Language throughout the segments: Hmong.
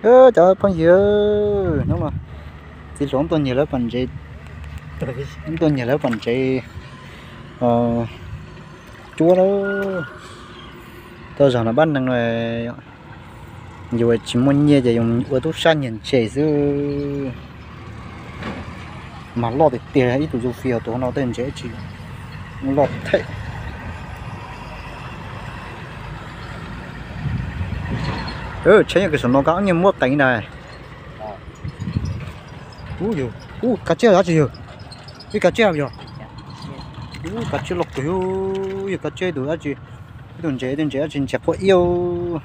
Cov phooj ywg, hnub no txiv hluas tuaj nyiag lawv pam ntsev, tuaj nyiag lawv pam ntsev cuab lawm. Tuaj zog no pab neeg no, yus tsis muaj nyiaj ces yus ua tub sab nyiag ntses xwb. Mas loj tiag tiag, ib tug zufis tus no tej ntses tsis loj thiab. Tsheb yog kws saum no koj nyiaj muab qeev na. Ub, kav tsiab dab tsi yog? Ib kav tsiab yog? Ub, kav tsiab loj kawg, yog kav tsiab tus dab tsi? Ib tug ntses, ib tug ntses dab tsi ntses quav iab.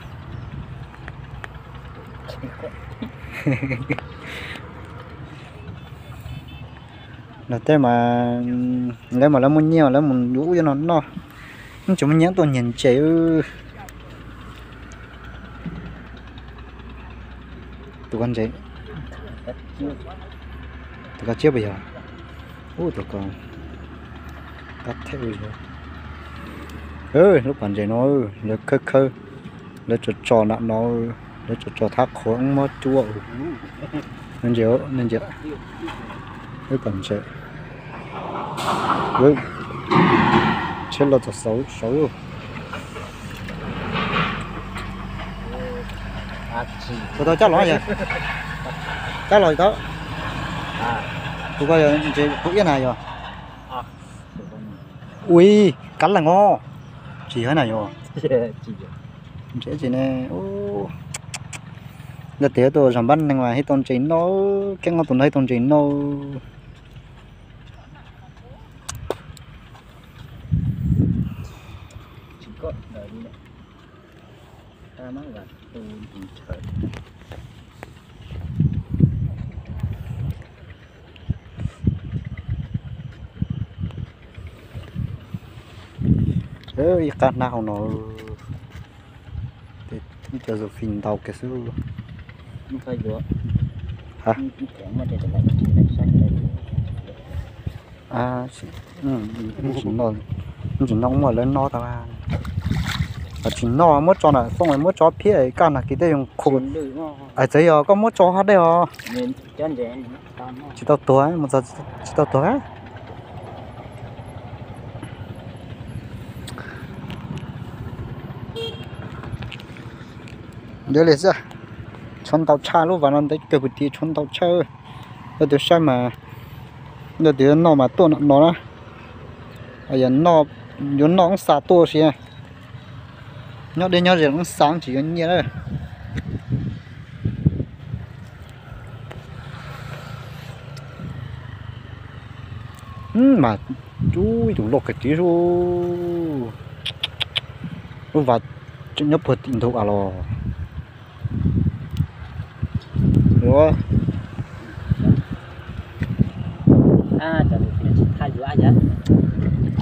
Lawv tej mas, lawv mas lawv muaj nyiaj lawv mus yuav ub yuav no noj, tsis muaj nyiaj tuaj nyiag ntses. Tus ko ntses, tus ko tsiab puas yog? Ub, tus ko qab thej. Lub pas ntses no lawv khawb khawb, lawv tso tso nram no, lawv tso tso thab qhuav muab cuab. Ntses, ntses, lub pas ntses. Tsheb los txog saud. Puas tau cab los yog? Cab los tau. Tus ko yog ntses quav iab na yog? Ui, kav lees os. Tsis yog na yog? Ntses tsis ne. Yog tias tuaj zog npab neeg mas hib tau ntses noj, keeb ob tus no hib tau ntses noj. Ib qab hnab hauv no, ib co zufis ntau kiag xwb. Tsis noj, muaj lawv noj tau. Tsis noj muab tso na, fooj muab tso phiab kaj nag kis tej zoo khu. Txawm yog koj muab tso hab dej os. Tsis tau tuag, mus txog tsis tau tuag. Ntawd li xwb, tshuav ntau tshaj lub vas no ntev kawg puag tim, tshuav ntau tshaj. Yog tus saib mas, yog tus yuav noj mas tuaj no na. Yuav noj oob xa tuaj si, nyob deb nyob ze oob xa tsis yuav nyiaj na. Mas ub, ib tus loj kawg tib, lub vas tseem nyob puag tim ntug a los.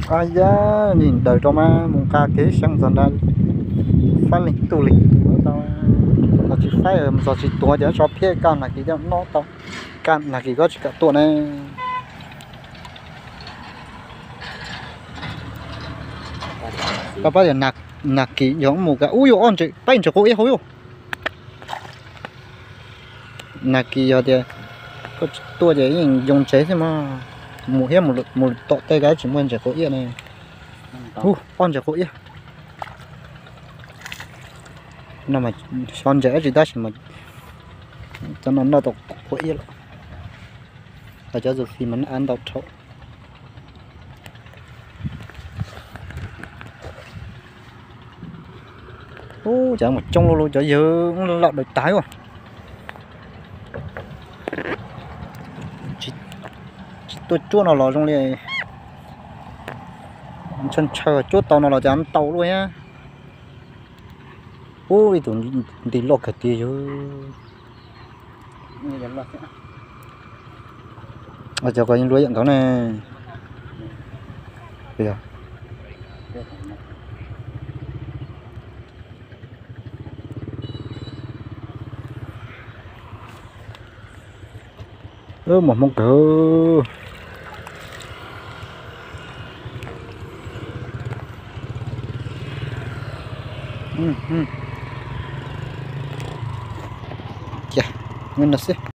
Ab yab, nim daws rau mas mus nqa kev xyeeb txog nrad, faib leeg tuj li. Txog tsis faib, txog tsis tuag ces tso phiab kaj nag kis coj noj tau. Kaj nag kis koj tsis kam tuaj ne. Koj pab tias nag kis yog mus ka ub yuav ob ntses, pab ntses quav iab hauv yuav. Nag kis yog tias koj tsis tuaj ces yeej yoo ntses xwb mas. Mus thiab mus tom tej kav tsis muaj ntses quav iab ne. Ub, ob ntses quav iab. No mas xyov ntses dab tsi tab sis mas cov no noj tau quav iab lawm. Cov zufis mas noj ntau dhau. Ub, cov mus coob luj luj cov yawg, ub, loj daws tag. Tsis tuaj cuab no los zoo li ntshaw ntshaw, cuab tau no los cas ntau luaj thiab. Ub, ib tug nti loj kawg tiag yawg. Cov ko yeej luaj yam nkaus ne. Mos Hmoob kawg. cas, nyob no xwb.